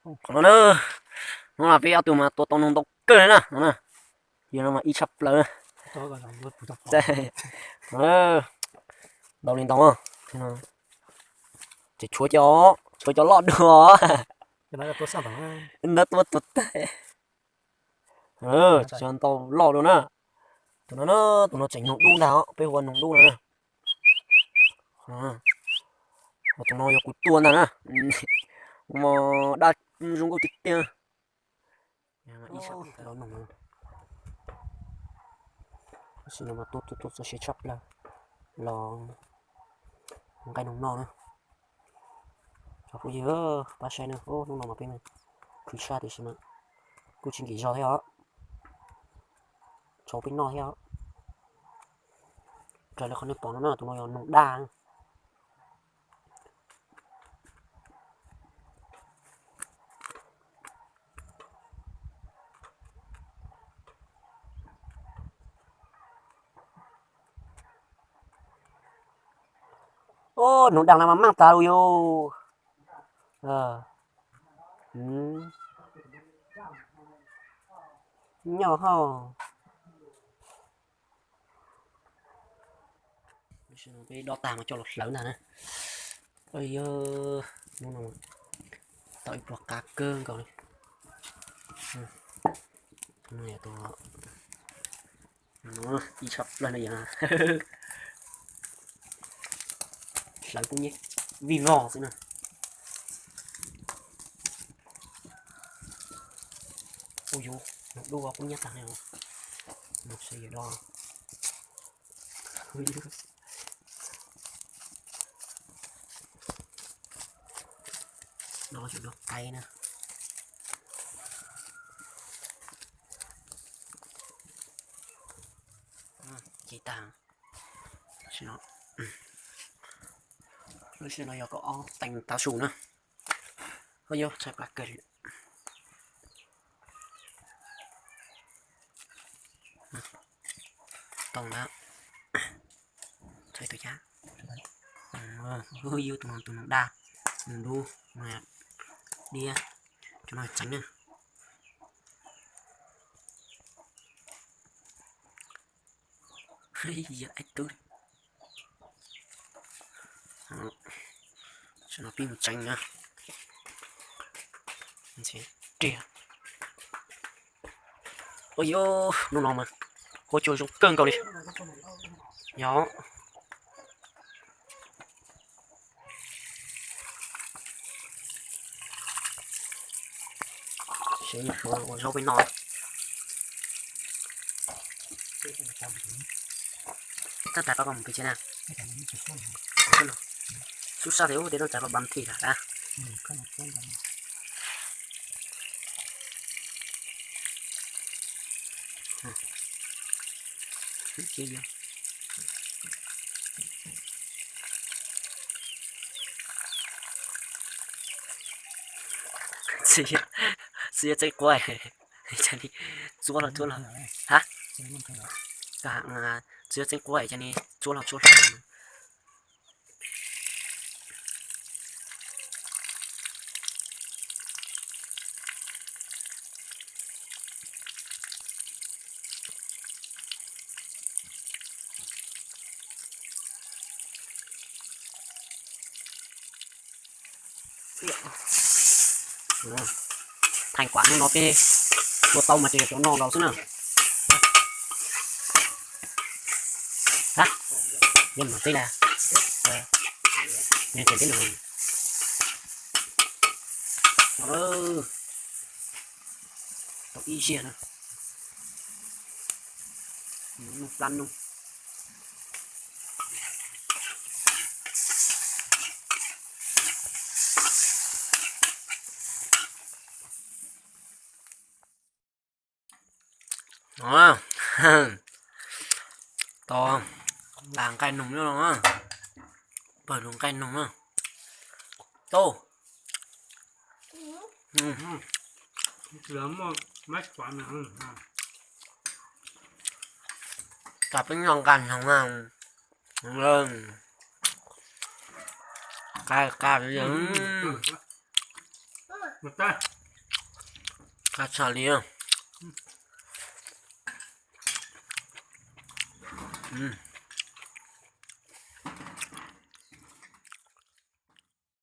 Qhov no na, hnub no peb ob tug mas tua tau noog ntau kawg li na no na. Yog no mas ib tshaj plaws na. Ntau li ntau. Ces tshuav cov, tshuav cov loj dua. Ntawd tua tus tag. Tshuav ntau loj dua na. Tus no na, tus no tseem noog dub ntag os, peb hu ua noog dub no na. Tus no yog kuv tua ntag na. Kuv mas daj zoo nkauj tiag tiag. Tab sis no mas tua tua tua txaus siab tshaj plaws los nqaij noog noj na. Cov phooj ywg pab saib na, hnub no mas peb khwv tshaj tiam sis mas kuj tsis nkim zog thiab os, tshua peb noj thiab os. Raws li qhov nej pom no na, tus no yog noog daj. Noog daj no mas maj tas li yus. Nyob hauv peb dob tag mas coj los hlawv ntag na. Yog hnub no tau ib pluag qab kawg nkaus li. Ib tshaj plaws no yog hlawv kub hnyiab vij vog xwb na. Ua yuav dub kub hnyiab tag li. Saib yawg dob. Dob yawg dob qaib na. Ci tag. Lub sij hawm no yog kaum ob teev tav su na. Ua yuav txhais plas kawg li. Tau ntawd. Txhais tus cab. Yus tus no tus no daj, nws lub diab, tus no tseev na. Yog ib tug. Tam no pib mus tseev na. Riam. Ua yuav hnub no mas ua cua zoo kawg nkaus li. Yog. Seb ua zaub peb noj. Txhob tais pab koj mus pem tsev na. Xub sab tias ub, tej txhob tais pab pab thim lawm na. Xwb yuav txeeb quab, txuab los txuab los. Ha? Xwb yuav txeeb quab, txuab los txuab los. Thaij kuam hnub no peb tua tau mas tsuas yog cov no nkaus xwb na. Ha, yeej mam teb na. Yeej tseem teb no. Tau ib ziag na. Noj plab noj. Tau tas nqaij noog no, pawg lug nqaij noog na. Tau. Cov peb noj nqaij noog na. Qab qab li. Qab tshaj li.